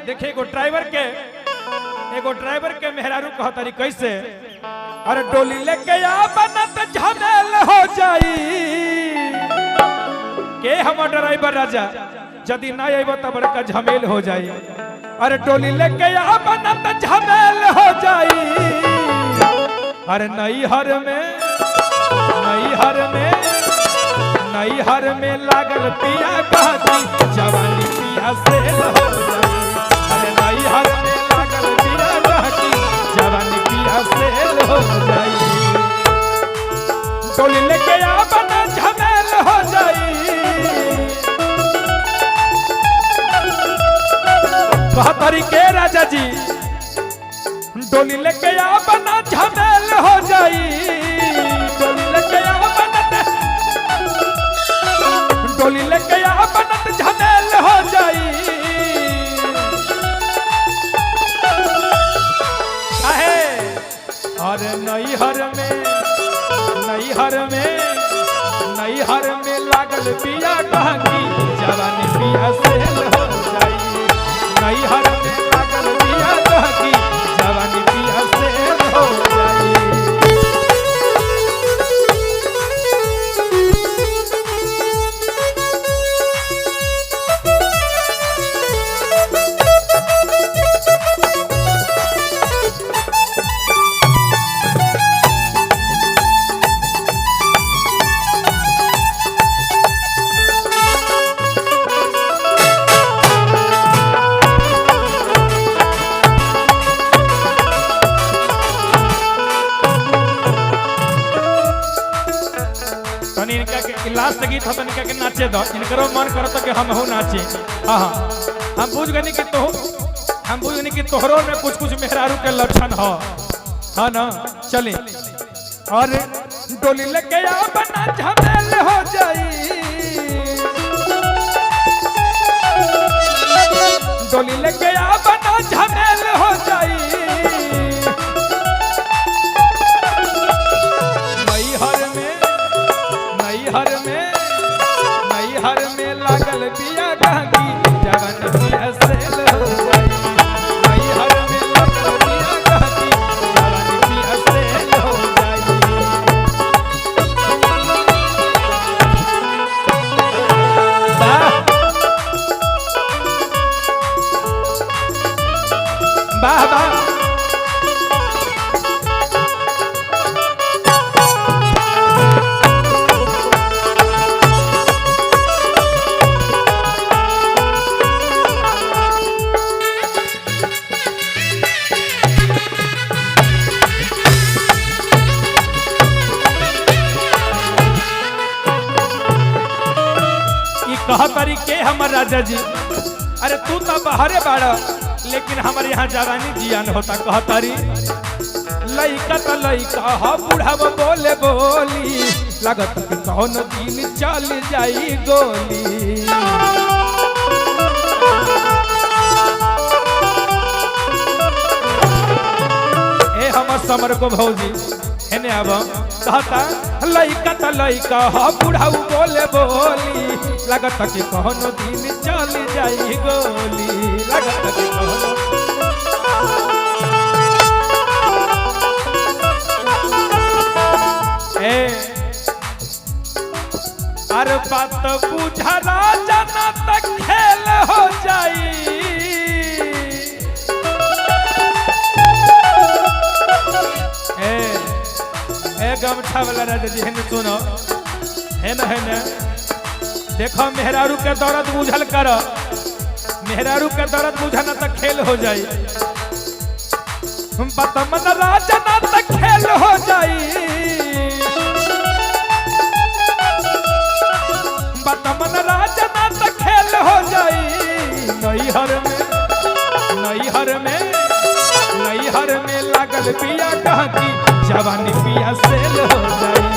देखे एगो ड्राइवर के मेहरारू कहतारी कैसे, अरे डोली लेके आ बनत झमेल हो जाई के हम ड्राइवर राजा यदि ना आइब त बड़का झमेल हो जाई। अरे डोली लेके आ बनत झमेल हो जाई, अरे नैहर में नैहर में नैहर में लागल पिया कहती जवानी पिया से हो जाई। अरे नैहर में लागल पिया कहती जवानी पिया से हो जाई। डोली लेके आ बनत झमेल हो जाई, कहतरी के राजा जी डोली लेके आ बना झमेल हो जाई। डोली लेके आ बनत, डोली लेके आ बनत झमेल हो जाई। आहे अरे नैहर में नैहर में नैहर में लागल पिया कहकी जवानी पिया से हो जाई। नैहर में लागल पिया कहकी जवानी पिया से हो जाई। तनी इनका के लास्ट गीत हो, तनिका के नाचे दो, इनकरो मन करत कि हम हो नाचे। हाँ हाँ, हम बुझ गनी कि तो हम बुझ गनी कि तोहरो में कुछ कुछ मेहरारू के लक्षण हो, हाँ ना। चले और डोली लेके आ बना झमेल हो जाई, डोली लेके आ बना झमेल हो जाई। नैहर में नैहर में नैहर में लागल पिया कहकी जवान पिया से हो जाई। नैहर में लागल पिया कहकी जवान पिया से हो जाई। वाह वाह वाह। कहतरी के हमर राजा जी, अरे तू तो बाहरे बाड़ लेकिन हमारे यहाँ जवानी जियान होता। कहतरी लइका तो लइका ह बुढ़ाव बोले बोली, लगत कि कौन दिन चल जाई गोली। ए हमर समर को भौजी हेने आब, कहता लइका त लइका ह बुढ़ाऊ बोले बोली, लगत कि कौन दिन चल जाई गोली, लगत कि कौन। ए अरे बात बुझा राजा ना त खेल हो जाई, ए गमछा वाला राजा जी हेने सुनो, हेने हेने देखो मेहरारू के दर्द बुझल कर, मेहरारू के दर्द बुझना त खेल हो जाई। बतमन राजा ना त खेल हो जाई, बतमन राजा ना त खेल हो जाई। नैहर में नैहर में नैहर में लागल पिया कहकी जवानी पिया सेल हो जाई।